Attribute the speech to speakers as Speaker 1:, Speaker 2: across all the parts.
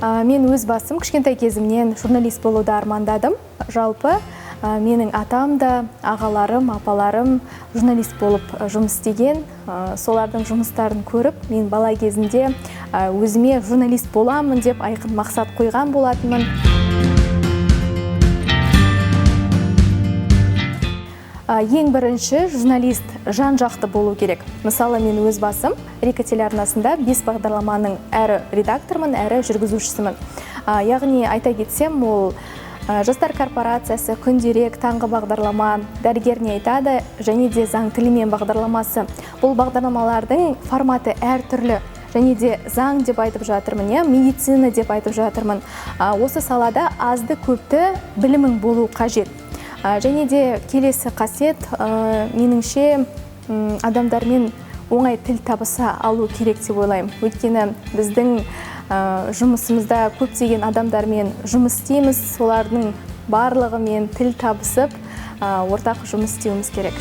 Speaker 1: Мен өз басым кішкентай кезімнен журналист болуды армандадым. Жалпы менің атам да, ағаларым, апаларым журналист болып жұмыс істеген. Солардың жұмыстарын көріп, мен бала кезімде өзіме журналист боламын деп айқын мақсат қойған болатынмын. Ең бірінші журналист жан-жақты болу керек. Мысалы, мен өз басым Рика телеарнасында 5 бағдарламаның әрі редактормын, әрі жүргізушісімін. Яғни, айта кетсем, ол Жастар корпорациясы, күндерек, таңғы бағдарлама, дәрігер не айтады және де заң тілімен бағдарламасы. Бұл бағдарламалардың форматы әртүрлі. Және де заң деп айтып жатырмын, иә, медицина деп айтып жатырмын. Осы салада азды көпті білімің болу қажет. Және де келесі қасиет, меніңше, адамдармен оңай тіл табыса алу керек деп ойлаймын. Өйткені біздің жұмысымызда көптеген адамдармен жұмыс істейміз, солардың барлығымен тіл табысып, ортақ жұмыс істеуіміз керек.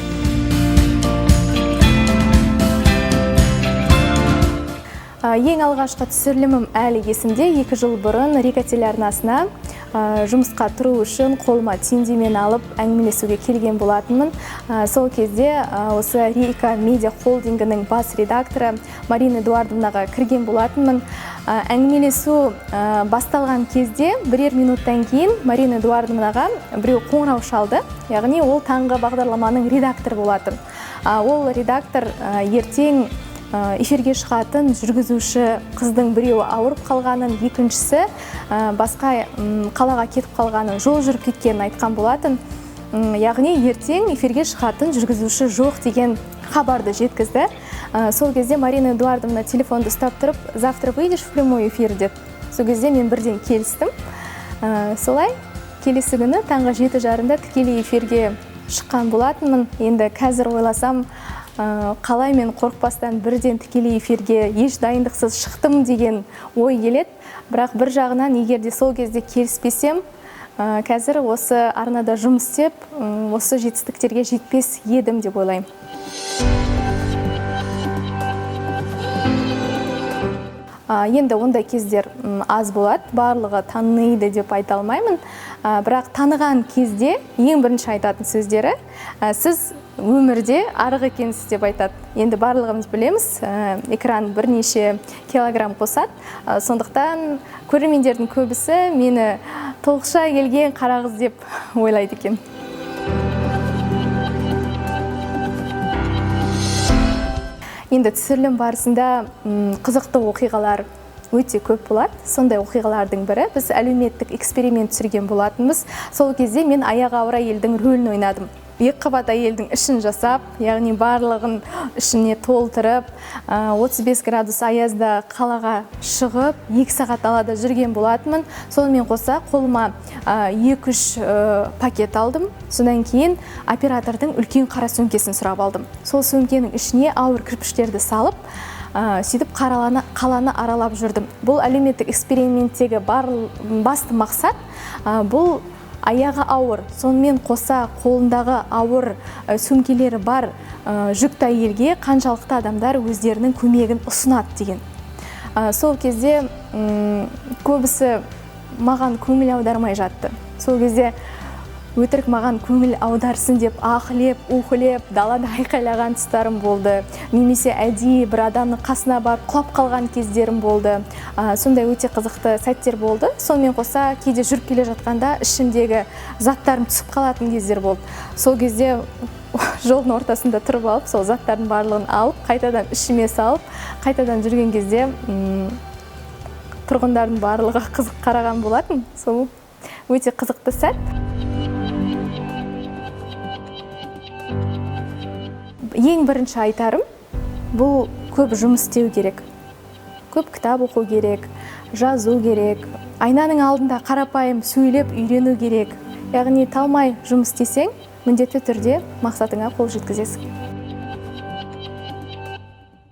Speaker 1: Ең алғашқы түсірілімім әлі есімде. 2 жыл бұрын Рика телеарнасына жұмысқа тұру үшін қолыма түйіндемені алып әңгімелесуге келген болатынмын. Сол кезде осы Рика медиа холдингінің бас редакторы Марина Эдуардовнаға кірген болатынмын. Әңгімелесу басталған кезде бірер минуттан кейін Марина Эдуардовнаға біреу қоңырау шалды. Яғни ол таңғы бағдарламаның редакторы болатын. Ол редактор ертең эфирге шығатын жүргізуші қыздың біреуі ауырып қалғанын, екіншісі басқа қалаға кетіп қалғанын, жол жүріп кеткенін айтқан болатын. Яғни ертең эфирге шығатын жүргізуші жоқ деген хабарды жеткізді. Сол кезде Марина Эдуардовна телефонды ұстап тұрып, завтра выйдешь в прямой эфир деп. Сол кезде мен бірден келістім. Солай келесі күні таңғы жеті жарымда тікелей эфирге шыққан болатынмын. Енді қазір ойласам, қалай мен қорықпастан бірден тікелей эфирге еш дайындықсыз шықтым деген ой келеді. Бірақ бір жағынан, егер де сол кезде келіспесем, қазір осы арнада жұмыс істеп, осы жетістіктерге жетпес едім деп ойлаймын. Енді ондай кездер аз болады, барлығы таниды деп айта алмаймын. Бірақ таныған кезде ең бірінші айтатын сөздері, сіз өмірде арық екенсіз деп айтады. Енді барлығымыз білеміз, экран бірнеше килограмм қосады. Сондықтан көрермендердің көбісі мені толықша келген қара қыз деп ойлайды екен. Енді түсірілім барысында қызықты оқиғалар өте көп болады. Сондай оқиғалардың бірі, біз әлеуметтік эксперимент түсірген болатынбыз. Сол кезде мен аяғы ауыр әйелдің рөлін ойнадым. Екі қабат әйелдің ішін жасап, яғни барлығын ішіне толтырып, 35 градус аязда қалаға шығып, 2 сағат далада жүрген болатынмын. Сонымен қоса қолыма екі-үш пакет алдым. Содан кейін оператордың үлкен қара сөмкесін сұрап алдым. Сол сөмкенің ішіне ауыр кірпіштерді салып, сөйтіп қаланы аралап жүрдім. Бұл әлеуметтік эксперименттегі басты мақсат, бұл аяғы ауыр, сонымен қоса қолындағы ауыр сөмкелері бар, жүкті әйелге қаншалықты адамдар өздерінің көмегін ұсынады деген. Сол кезде көбісі маған көңіл аудармай жатты. Сол кезде өтірік маған көңіл аударсын деп ахлеп, ухлеп, далада айқайлаған тұстарым болды. Немесе әдейі бір адамның қасына барып құлап қалған кездерім болды. Сондай өте қызықты сәттер болды. Сонымен қоса кейде жүріп келе жатқанда ішімдегі заттарым түсіп қалатын кездер болды. Сол кезде жолдың ортасында тұрып алып, сол заттардың барлығын алып, қайтадан ішіме салып, қайтадан жүрген кезде, тұрғындардың барлығы қызық қараған болатын. Сол өте қызықты сәт. Ең бірінші айтарым, бұл көп жұмыс істеу керек. Көп кітап оқу керек, жазу керек, айнаның алдында қарапайым сөйлеп үйрену керек. Яғни талмай жұмыс істесең, міндетті түрде мақсатыңа қол жеткізесің.